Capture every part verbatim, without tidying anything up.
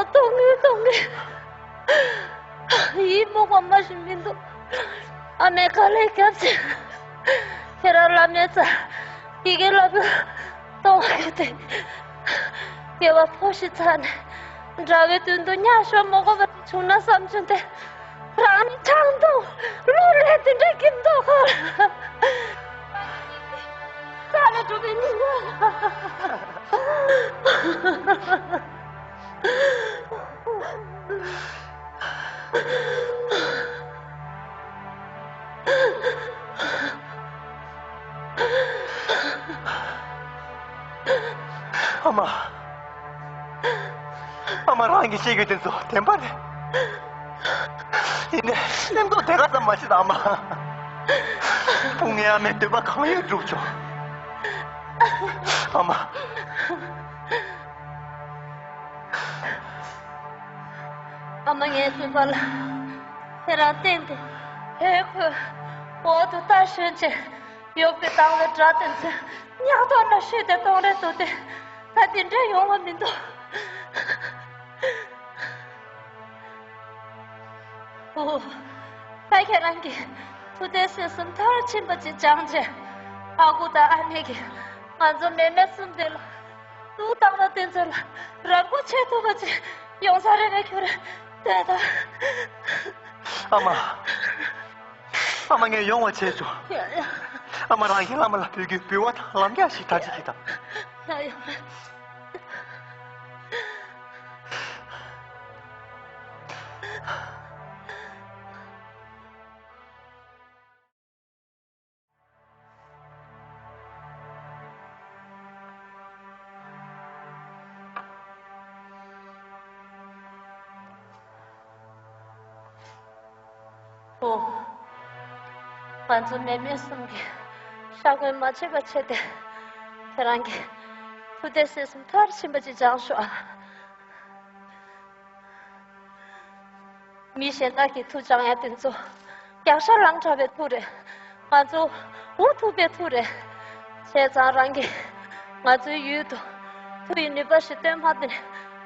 ལྟོགས་ངེ་ལྟོགས་ངེ། ཡིད་སྨོན་པ་མ་ཞིག་མི་འདུག། ཨ་མའི་དཀའ་ལས་བརྒྱབ་ཅིང་ཁྱེད་རང་བླ་མའི་རྩ་ཡི་གེ་ལ་བུ་གཏོང་བ་གལ་ཏེ། དགེ་བ་ཕོ་ཞིག་ཚར་ནས་དགྲ་བོའི་མདུན་དུ་ཉག་ཤོར་མ་དགོས་པ་བྱུང་ན་བསམ་བྱུང་སྟེ། རང་ནི་ཁྲག་འཐུང་བླུན་ལས་དེ་འདྲ་གི་མདོག་ཁར། རྩ་ལས་གྲུབ་པའི་སྙིང་པོ། ཨ་མ། ཨ་མ། རང་གིས་བཤད་རྒྱུ་དེ་ཚོ་བདེན་པ་རེད། ཡིན་ནའི་སེམས་ཚོར་དེ་ག་ཙམ་མ་བྱེད་ཨ་མ། བུ་ངའི་ཨ་མའི་འདོད་པ་གང་ཡོད་སྒྲུབ་ཆོག། ཨ་མ། ཨ་མ། ངའི་སེམས་པ་ལ་ཁྱེད་རང་བསྟན་ཏེ། ཧེ། ཁོའི་འོག་ཏུ་རྟ་ཞོན་བྱས་ཡོག་པའི་དང་བའི་དགྲ་དེ་ཚོ་ཉག་ཐོག་ན་བཤུས་ཏེ་གཏོང་རན་འདུག་སྟེ། ད་དེ་འདྲ་ཡོང་བ་མི་འདུག། འོ། ད་ཁྱེད་རང་གིས་ཐུགས་དད་སེམས་གསུམ་མཐར་ཕྱིན་པ་ཅིག་སྦྱངས་བྱས། ཨ་ཁུ་དང་ཨ་ནེ་གིས་ང་ཚོ་མེ་མེ་གསུམ་དེ་ལ་དུག་བཏང་ན་དེ་ཚོ་ལ་རང་མགོ་ཆེ་ཐུབ་པ་ཅིག་ཡོང་ས་རེད་པས། ཁྱོད་རང་ལྟོས་དང་། ཨ་མ། ཨ་མ། ངས་ཡོང་བ་བྱས་ཆོག། ཡ་ཡ། ཨ་མ། རང་གིས་བླ་མ་ལ་འབུལ་རྒྱུ་འབུལ་བ་དང་ལམ་རྒྱགས་ཤིག་ད་ཅིག་གྱིས་དང་། ཡ་ཡ། འོ། ང་ཚོ་མེ་མེ་གསུམ་གྱིས་ཤ་འཁོན་མ་བྱེད་པ་བྱས་ཏེ། ཁྱེད་རང་གིས་ཐུགས་དད་སེམས་གསུམ་མཐར་ཕྱིན་པ་ཅིག་སྦྱངས་ཤོག་ཨ། མི་གཞན་དག་གིས་ཐུགས་སྦྱང་ཡ་དེ་ཚོ་རྒྱགས་ཤ་ལངས་དྲགས་པའི་ཐུགས་རེད། ང་ཚོ་འུ་ཐུག་པའི་ཐུགས་རེད། བྱས་ཙང་རང་གིས་ང་ཚོའི་ཡུལ་དུ་ཐུགས་ཡིད་ནུས་པ་ཞིག་བཏོན་མ་ཏེ་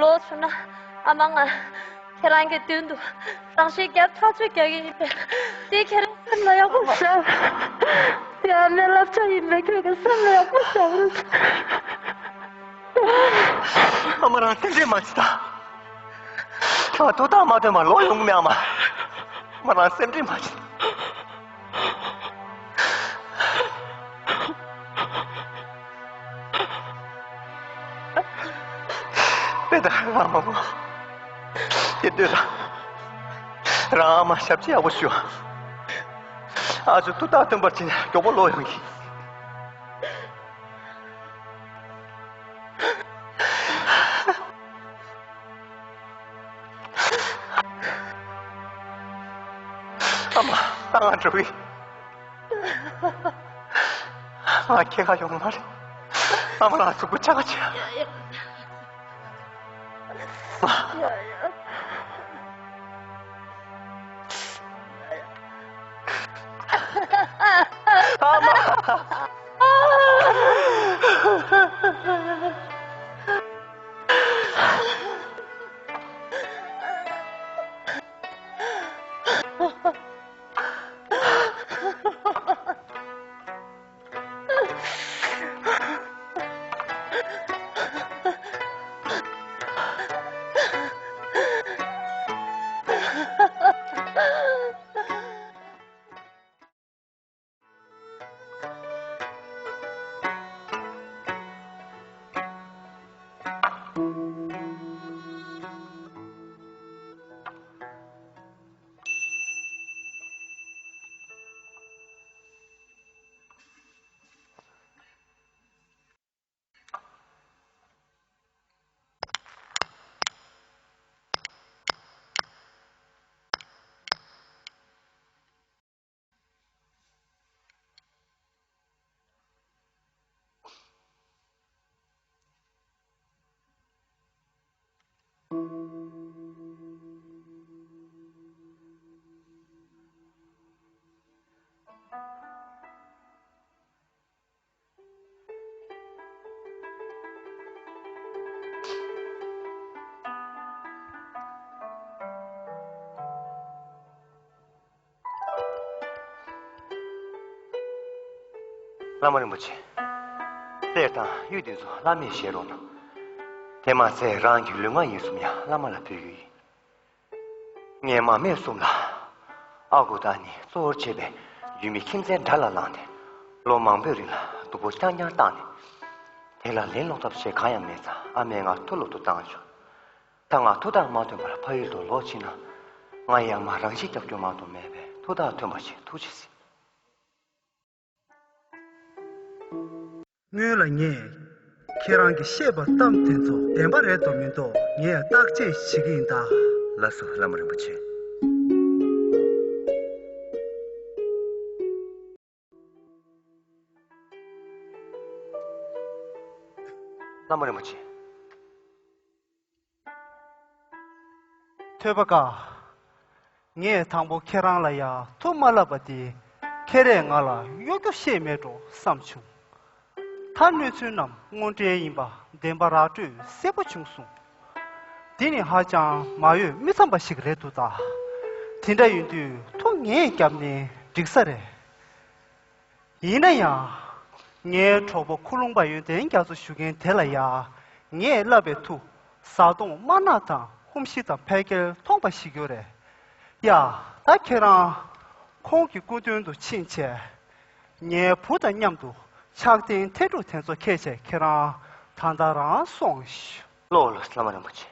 ལོག་བྱུང་ན། ཨ་མ། ང་ཁྱེད་རང་གི་མདུན་དུ་རང་ཤི་རྒྱག་ཐག་གཅོད་རྒྱག་གི་ཡིན་པས། དེ་ཁྱེད་རང་སེམས་ལ་ཡག་པོ་བཞག། དེ་ཨ་མའི་བསླབ་བྱ་ཡིན་པས། ཁྱོད་ཀྱི་སེམས་ལ་ཡག་པོ་བཞག་རོགས། ཨ་མ། རང་སེམས་ཁྲལ་མ་བྱེད་ད། ང་དུས་རྟགས་མ་ཐོན་པར་ལོག་ཡོང་གི་མེད་ཨ་མ། ཨ་མ། རང་སེམས་ཁྲལ་མ་བྱེད། དཔེ་ད་རང་མ་ངུ། དེ་ལྟོས་དང་། རང་ཨ་མ་ཞབས་ཕྱི་ཡག་པོ་ཞུ། ཨ་ཅོ་དུས་རྟགས་ཐོན་པར་བྱས་ནས་མགྱོགས་པོ་ལོག་ཡོང་གི། ཨ་མ། ད་ང་འགྲོ་གི། ང་ཁྱེད་ཀ་ཡོང་མ་རེད། ཨ་མ། རང་གཟུགས་པོ་ཆག་ག་བྱེད། ཨ་མ། བླ་མ་རིན་པོ་ཆེ། གསེར་དང་གཡུ་འདི་ཚོ་བླ་མས་བཞེས་རོགས་གནང་། དེ་མ་ཚད་རང་གི་ལུས་ངག་ཡིད་གསུམ་ཡང་བླ་མ་ལ་ཕུལ་གྱི་ཡིན། ངའི་མ་སྨད་གསུམ་ལ་ཨ་ཁུ་དང་ནི་གཙོ་བོར་བྱས་པའི་ཡུལ་མི་ཁྱིམ་མཚེས་དགྲ་ལ་ལངས་ཏེ་ལོ་མང་པོའི་རིང་ལ་སྡུག་པོ་རྐྱང་རྐྱང་བཏང་ནས། དེ་ལ་ལན་སློག་ཐབས་ཤིག་གང་ཡང་མེད་ཙང་ཨ་མས་ང་མཐོ་སློབ་ཏུ་བཏང་བྱུང་། ད་ང་མཐུ་རྟགས་མ་ཐོན་པར་ཕ་ཡུལ་དུ་ལོག་ཕྱིན་ན། ང་ཡི་ཨ་མ་རང་ཤི་རྒྱབ་སྐྱོར་མ་གཏོགས་མེད་པས་མཐུ་རྟགས་ཐོན་པ་ཞིག་ཐུགས་རྗེ་གཟིགས། སྔོན་ལ་ངས་ཁྱེད་རང་གིས་བཤད་པ་གཏམ་དེ་ཚོ་བདེན་པ་རེད་དོ་མིན་དོ་ངས་བརྟག་དཔྱད་བྱེད་ཀྱི་ཡིན་ད། ལགས་སོ་བླ་མ་རིན་པོ་ཆེ། བླ་མ་རིན་པོ་ཆེ། ཐོས་པ་དགའ། ངས་དང་པོ་ཁྱེད་རང་ལ་ཡ་མཐུ་མ་བསླབས་པ་དེ་ཁྱེད་རས་ང་ལ་གཡོ་སྒྱུ་བཤད་མེད་འགྲོ་བསམ་བྱུང་། ད་གནས་ཚུལ་རྣམས་དངོས་འབྲེལ་ཡིན་པ་བདེན་པ་ར་སྤྲོད་གསལ་པོ་བྱུང་སོང་། འདི་ནི་ཧ་ཅང་མ་འོས་མི་འཚམ་པ་ཞིག་རེད་འདུག་ད། དེ་འདྲ་ཡིན་དུས་མཐུ་ངས་བརྒྱབ་ནས་འགྲིག་ས་རེད། ཡིན་ན་ཡང་། ངའི་གྲོགས་པོ་ཁུ་ལུང་པ་ཡོན་ཏན་རྒྱ་མཚོ་ཞུ་མཁན་དེ་ལ་ཡ། ངས་བསླབས་པའི་མཐུ། བཟའ་བཏུང་དམར་ནག་དང་ཧུམ་ཤི་དང་ཕལ་སྐྱེལ་མཐོང་པ་ཞིག་ཡོད་རེད། ཡ། ད་ཁྱེད་རང་། ཁོང་གི་སྐུ་མདུན་དུ་ཕྱིན་བྱས། ངའི་བུ་དང་མཉམ་དུ་ཕྱག་རྟེན་ཐལ་དྲུག་དེ་ཚོ་འཁྱེར་བྱས་ཁྱེད་རང་ད་ལྟ་རང་སོང་ཤིག། ལོས་ལོས་བླ་མ་རིན་པོ་ཆེ།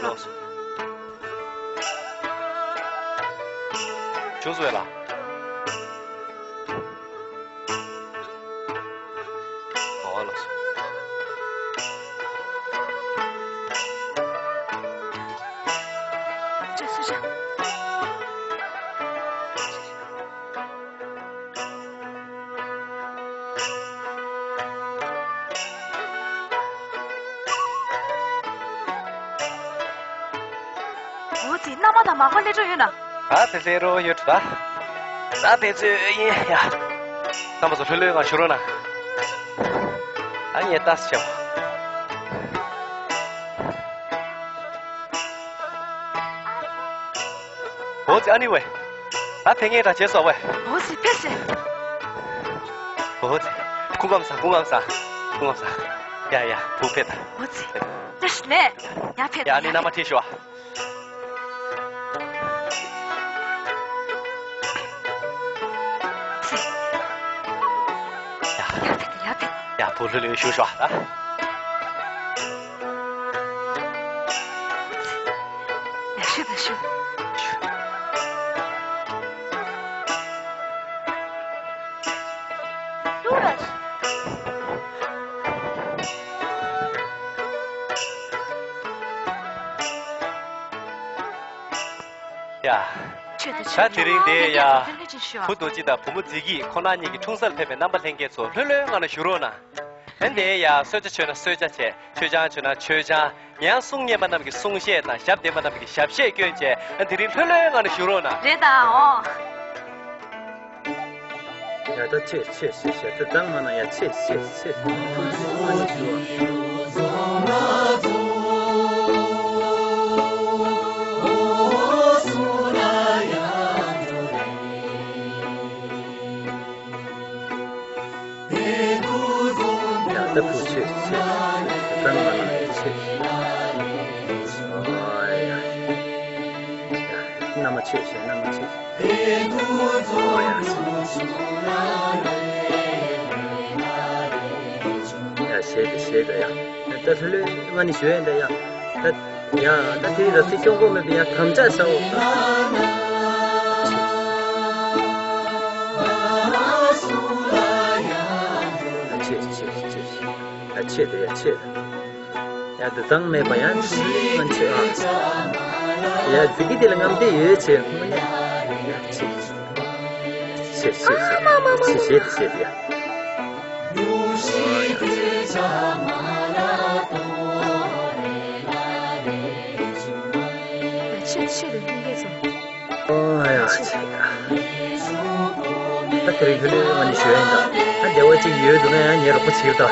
ལོས། བྱུང་སོང་ལགས། ཨོ་ལགས་སོ། འོ་ཙི། མནའ་མ་དང་མག་པ་སླེབས་འགྲོ་ཡོད་ན། ད་དེ་སླེབས་རོགས་ཡོད་འགྲོ་ད། ད་དེ་ཚོ་ཡིན་ཡ། རྣམ་པ་ཚོ་ལྷོད་ལྷོད་ངང་བཞུགས་རོགས་གནང་། ཨ་ནི་ངས་ལྟ་ཙམ་བྱེད། འོ་ཙི། ཨ་ནི་ཝེ། ད་ཕེབས་མཁན་འདྲ་བྱས་སོང་ཝེ། འོ་ཙི། ཕེབས་ཤིག། འོ་ཙི། སྐུ་ཁམས་བཟང་། སྐུ་ཁམས་བཟང་། སྐུ་ཁམས་བཟང་། ཡ་ཡ། བུ་ཕེབས་ད། འོ་ཙི། ཕེབས། ལགས་ལགས། ཡར་ཕེབས། ཡ། ཨ་ནི་མནའ་མ་ཁྲིད་ཤོག་ཨ། ཙི། ཡ། ཡར་ཕེབས། ཡར་ཕེབས། ཡ། བུ་ལྷོད་ལྷོད་བཞུགས་ཤོག་ཨ། ད། ཡ། བཞུགས་ད། བཞུགས། ཡ། ད་དེ་རིང་འདི་ཡ། བུ་རྡོ་རྗེ་དང་བུ་མོ་ཛི་ཀི་ཁོ་ན་གཉིས་ཀྱི་འཁྲུངས་སར་ཕེབས་པའི་རྣམ་པ་ལྷན་རྒྱས་ཚོ་ལྷོད་ལྷོད་ངང་ནས་བཞུགས་རོགས་གནང་། ཨ་ནི་ཡ། གསོལ་ཇ་མཆོད་ན་གསོལ་ཇ་བྱས། མཆོད་ཆང་མཆོད་ན་མཆོད་ཆང་། ཡང་གསུང་སྙན་པ་རྣམས་ཀྱིས་གསུང་བཤད་དང་ཞབས་བརྟན་པ་རྣམས་ཀྱིས་ཞབས་བཤད་སྐྱོན་བྱས། ཨ་ནི་དེ་རིང་ལྷོད་ལྷོད་ངང་ནས་བཞུགས་རོགས་གནང་། རེད་ད། འོ། ཡ། ད་ཆེ་ཆེ་ཆེ་ཆེ། ད་གཙང་མ་ན་ཡ། ཆེ་ཆེ་ཆེ། ཡ། ད་བུ་ཆེ་ཆེ། གཙང་མ་ན་ཆེ། ཨ་ཡ། ཡ། མནའ་མ་ཆེ་ཆེ། མནའ་མ་ཆེ་ཆེ། ཨོ་ཡ། ཡ། ཞེ་དྲག་ཞེ་དྲག་ཡ། ད་ལྷོད་ལྷོད་ངང་ནས་བཞུགས་ཡིན་ད་ཡ། ད་ཡ། ད་དེ་རིང་ར་སི་ཤོང་གོ་མེད་པའི་ཡ། དམ་བཅའ་བྱའོ། ཆེ་ཆེ་ཆེ། ཡ། ཆེ་ད་ཡ། ཆེ་ད། ཡ། ད་གཙང་མ་ཡ། ང་ཆེ་ཨ། ཡ། འདི་གི་དེ་ལ་རྔམ་བདེ་ཡོད་ཆེ། ཆེ་ཆེ་ཆེ། ཨ་མ་མ་མ་མ། ཆེ་ཆེ་ཆེ་ཡ། ཆེ་ཆེ་རེ་ཧིན་གེ་ཚོ། ཨོ་ཡ་ཆེ། ད་དེ་རིང་ཁྱོད་ལ་ང་ནི་ཞུ་ཡ་ཡིན་ད། ད་བདེ་བ་ཅིག་ཡོད་འདུག་ན་ཡང་ངའི་རོགས་པ་བྱེད་ད།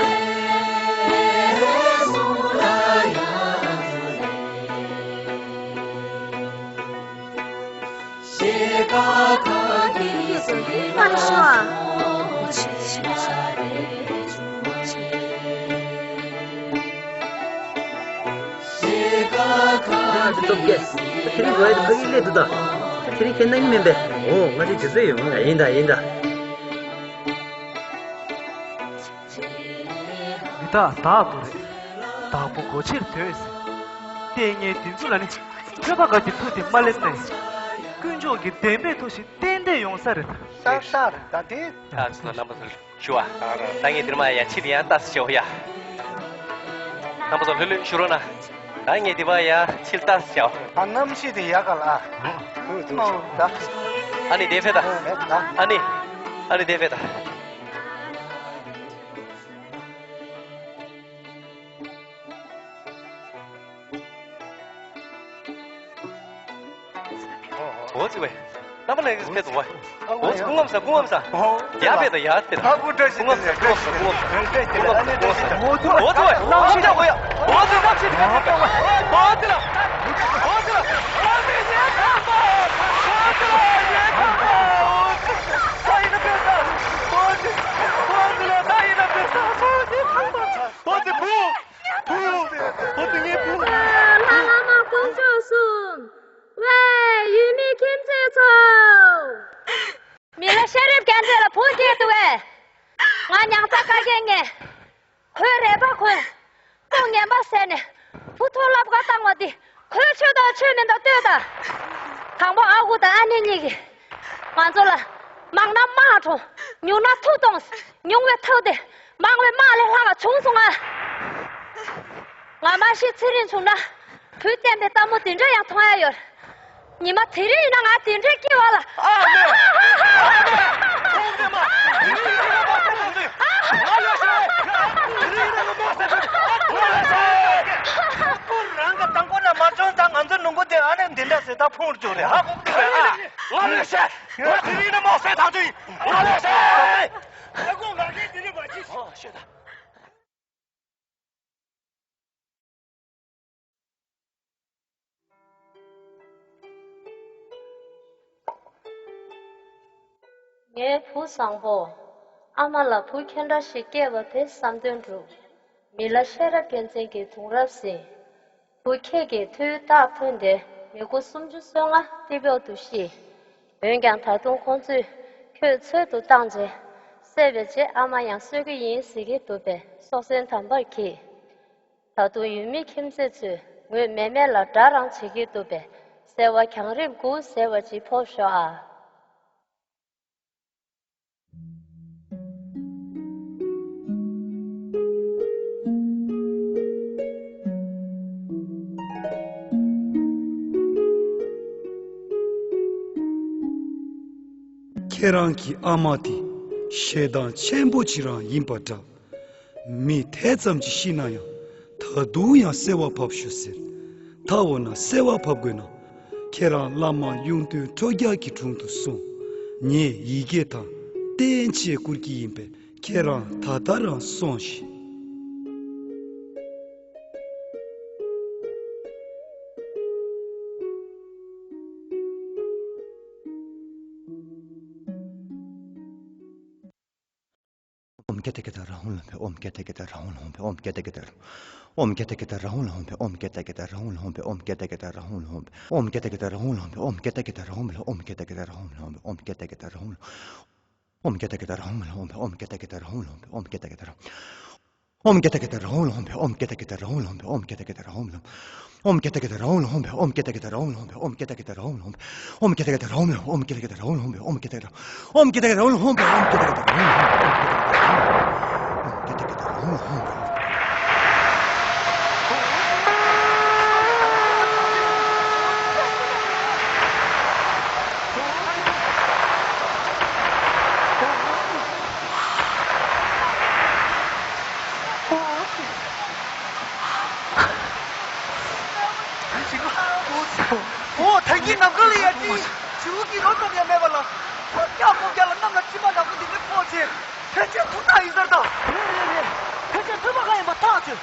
ཁྱེད་རང་ཁྱེད་ནང་མིན་པས། ཨོ། ང་ཚོ་དུས་ཚོད་ཡོད་མ། ཡིན་ད་ཡིན་ད། མི་དག་བདག་ཏུ་རེ། བདག་པོ་སྒོ་ཕྱིར་སྡོད་ཟེར། ལྟས་ངན་འདི་ཚོ་ལ་ནི་ཐོས་པ་དཀར་གྱི་མཐུ་དེ་མ་སླེབས་ན་ཡང་། དཀོན་མཆོག་གི་བདེན་པའི་མཐུ་ཞིག་ཏན་ཏན་ཡོང་ས་རེད། ཏག་ཏག་རེད་ད་དེ། ད་ཚོ་རྣམ་པ་ཚོ་ཞུ་བ། ད་ངས་འདིར་མ་ཡ་ཕྱིར་ཡང་ལྟ་ཞོག་ཡ། རྣམ་པ་ཚོ་ལྷོད་ལྷོད་བཞུགས་རོགས་གནང་། ད་ངས་འདི་མ་ཡ་ཕྱིར་ལྟ་ཞོག། ཨ། གནམ་གཤིས་དེ་ཡག་ག་ལ། ཨ། ཨ་ནི་དེ་ཕེ་ད། ཨ་ནི། ཨ་ནི་དེ་ཕེ་ད། འོ་ཙི་བས། རྣམ་པ་ལྷན་རྒྱས་ཕེབས་འདུག་བ། འོ་ཙི། སྐུ་ངོམ་ས། སྐུ་ངོམ་ས། ཡར་ཕེབས་དང་ཡར་ཕེབས་དང་། སྐུ་ངོམ་ས། སྐུ་ངོམ་ས། སྐུ་ངོམ་ས། འོ་ཙི་བས། འོ་ཙི་བས། འོ་ཙི་ལ། འོ་ཙི་ལ། འོ་ཙི་བུ། བུ། བུ་དེ་ངའི་བུ། ལྷ་བླ་མ་དཀོན་མཆོག་གསུམ། ཝེ། ཡུལ་མི་ཁྱིམ་མཚེས་ཚོ། མི་ལ་ཤ་རིབ་རྒྱན་ཚེ་ལ་བུ་སྐྱེས་འདུག་གས། ང་མྱང་ཚ་ཁ་སྐད་ངས། ཁོའི་རེ་བ་ཁོས་ལྐོག་ངན་པ་ཟད་ནས་བུ་ཐོར་ལབ་ཀ་བཏང་བ་འདི་ཁོའི་ཆོས་དང་ཆོས་མིན་དང་ལྟོས་དང་། དང་པོ་ཨ་ཁུ་དང་ཨ་ནེ་གཉིས་ཀྱིས་ང་ཚོ་ལ་མང་ན་དམག་འཁྲུག། ཉུང་ན་མཐུ་གཏོང་། ཉུང་བའི་མཐུ་དེ་མང་བའི་དམག་ལས་ལྷག་ག་བྱུང་སོང་ང་། ང་མ་ཤི་ཚེ་རིང་བྱུང་ན། བུ་བསྟན་པའི་ལྟད་མོ་འདི་འདྲ་ཡང་མཐོང་ཡ་ཡོད། ཉི་མ་དེ་རིང་ཡིན་ན་ང་འདི་འདྲའི་སྐྱིད་པ་ལ། ཨ་མ། ཨ་མ། ཁོང་རེ་མ། དེ་རིང་ཡིན་ན་ང་མ་ཟེར་དང་ཅི། ང་ལོས་ཤེས། དེ་རིང་ཡིན་ན་ང་མ་ཟེར་དང་ཅི། ང་ལོས་ཤེས། ཁོ་རང་གི་དང་པོ་ན་མ་བྱུང་ཙང་ང་ཚོ་ནུ་གུ་དེ་ཨ་ནེ་འདི་འདྲ་ཟེར་ད་ཕུང་རྒྱུ་རེད་ཧ་གོ་གི་རེད་ཨ། ང་ལོས་ཤེས། ང་དེ་རིང་ཡིན་ན་མ་ཟེར་དང་ཅི། ང་ལོས་ཤེས། ཨ་ཁུ་ང་གིས་དེ་རིང་མ་ཅི། ཨ་ཤེས་ད། ངའི་བུ་བཟང་པོ། ཨ་མ་ལ་བུ་ཁྱོད་འདྲ་ཞིག་སྐྱེས་པ་དེ་བསམ་དོན་འགྲུབ། མི་ལ་ཤེས་རབ་རྒྱལ་མཚན་གྱི་གདུང་རབས་ཟིན། བུ་ཁྱེད་ཀྱི་མཐུའི་རྟགས་ཐོན་ཏེ་མི་མགོ་སུམ་ཅུ་སོ་ལྔ་ཏི་བོག་ཏུ་ཤི། འོན་ཀྱང་ད་དུང་ཁོང་ཚོས་ཁྱོད་འཚོལ་དུ་བཏང་རྗེས་བསད་པའི་རྗེས་ཨ་མ་ཡང་གསོད་ཀྱི་ཡིན་ཟེར་གྱི་འདུག་པས་སྲོག་ཟན་དམ་པར་གྱིས། ད་དུང་ཡུལ་མི་ཁྱིམ་མཚེས་ཚོས་ངོས་མེད་མེད་ལ་དགྲ་རང་བྱེད་ཀྱི་འདུག་པས་གསལ་བ་གྱང་རིབ་དགུ་ཟེར་བ་ཅིག་ཕོབ་ཤོག་ཨ། ཁྱེད་རང་གི་ཨ་མ་དེ་ཞེ་སྡང་ཆེན་པོ་ཅིག་རང་ཡིན་པ་འདྲ། མི་དེ་ཙམ་ཅིག་ཤི་ན་ཡང་ད་དུང་ཡང་གསོལ་བ་ཕབ་ཤོག་ཟེར། ད་འོ་ན་གསོལ་བ་ཕབ་དགོས་ན་ཁྱེད་རང་བླ་མ་གཡུང་སྟོན་ཁྲོ་རྒྱལ་གྱི་དྲུང་དུ་སོང་། ངས་ཡི་གེ་དང་རྟེན་ཅིག་བསྐུར་གྱི་ཡིན་པས་ཁྱེད་རང་ད་ལྟ་རང་སོང་ཞིག། ཁོ་ཅི་ལོ་ཙམ་ཡང་མེད་པ་ལ། ཁོ་སྐྱ་ཁོ་རྒྱ་ལ་གནམ་ལ་སྤྲིན་པ་འདྲ་པོ་འདི་འདྲ་ཕོག་བྱས། ཕལ་ཆེར་ཐུག་ཐག་ཡིན་ས་རེད་ད། རེད་རེད་རེད། ཕལ་ཆེར་ཐོས་པ་ག་ཡིན་པ་ཐག་ཆོད།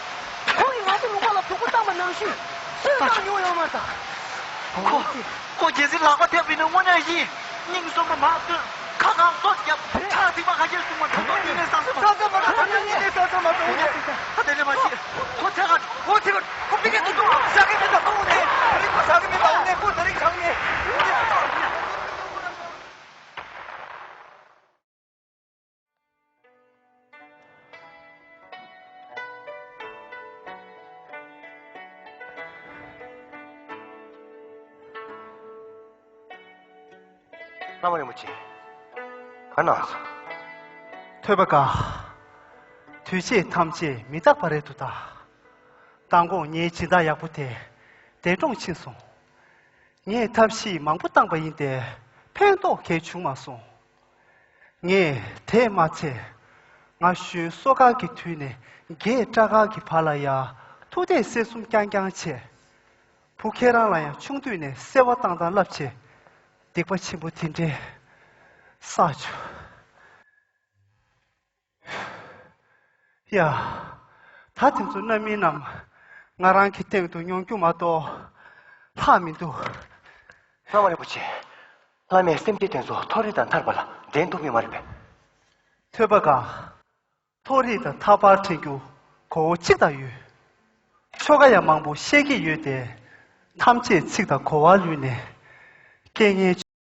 ཁོ་ཡིས་ང་ཚོ་ལུང་པ་ལ་དུག་པ་བཏང་པ་ནང་བཞིན་སུས་བཏང་མྱོང་ཡོད་མ་རེད་ད། ཁོ་ཁོ་གལ་སྲིད་ལག་པ་ཐེབས་པ་ཡིན་ན་དངོས་གནས་ཡིན། སྙིང་གསོན་པོ་མར་བཏོན། ཁ་གང་སོ་བརྒྱབ། ཁྲག་ཐིགས་པ་ཁ་ཤས་གསུངས་པ་ད་དུང་ཡིན་ནས་བསམ་སེམས་མ་བསམ་སེམས་མ་བསམ་ཡིན་ནས་བསམ་སེམས་མ་བསམ་ཡིན་ནས། ད་དེ་ལས་མ་བྱེད། ཁོ་ཚེ་ག་ཁོ་ཚེ་ག་ཁོ་པི་ཀེ་ཏུ་ཏུ་བཞག་གི་མེད་ད་ཁོ་ནས་རིག་པ་བཞག་གི་མེད་པ་འོ་ནས་ཁོ་ད་རིག་བཞག་ནས། བླ་མ་རིན་པོ་ཆེ། ག་ན་སོང་། ཐོས་པ་ག། དུས་ཆེན་ཐམས་ཅད་མི་རྟག་པ་རེད་འདུག་ད། མདང་དགོང་ངའི་སྦྱིན་བདག་ཡག་པོ་དེ་འདས་གྲོངས་ཕྱིན་སོང་། ངས་ཐབས་ཤེས་མང་པོ་བཏང་པ་ཡིན་ཏེ་ཕན་ཐོགས་གང་ཡང་བྱུང་མ་སོང་། ངས་དེས་མ་ཚད་ང་གཞོན་སོ་དཀར་གྱི་དུས་ནས་རྒས་སྐྲ་དཀར་གྱི་བར་ལ་ཡང་ཐུག་འཕྲད་བསད་གསུམ་རྐྱང་རྐྱང་བྱས། བུ་ཁྱེད་རང་ལ་ཡང་ཆུང་དུས་ནས་བརྩེ་བ་བཏང་དང་བསླབས་བྱས། སྡིག་པ་ཆེན་པོ་དེ་འདྲའི་བསགས་བྱུང་། ཡ། ད་དེ་ཚོ་རྣམ་སྨིན་རྣམས་ང་རང་གི་སྟེང་དུ་མྱོང་རྒྱུ་མ་གཏོགས་ལྷག་མི་འདུག་བླ་མ་རིན་པོ་ཆེ། བླ་མས་སེམས་ཅན་དེ་ཚོ་མཐོ་རིས་དང་ཐར་པ་ལ་འདྲེན་ཐུབ་ཡོད་མ་རེད་པས། ཐོས་པ་ག། མཐོ་རིས་དང་ཐར་པར་འདྲེན་རྒྱུ་གོ་བོ་གཅིག་དང་ཡོད། ཆོ་ག་ཡང་མང་པོ་བཤད་ཀྱི་ཡོད་དེ། ཐམས་ཅད་ཚིག་དང་གོ་བ་བསླུས་ནས་རྐྱེན་ངན་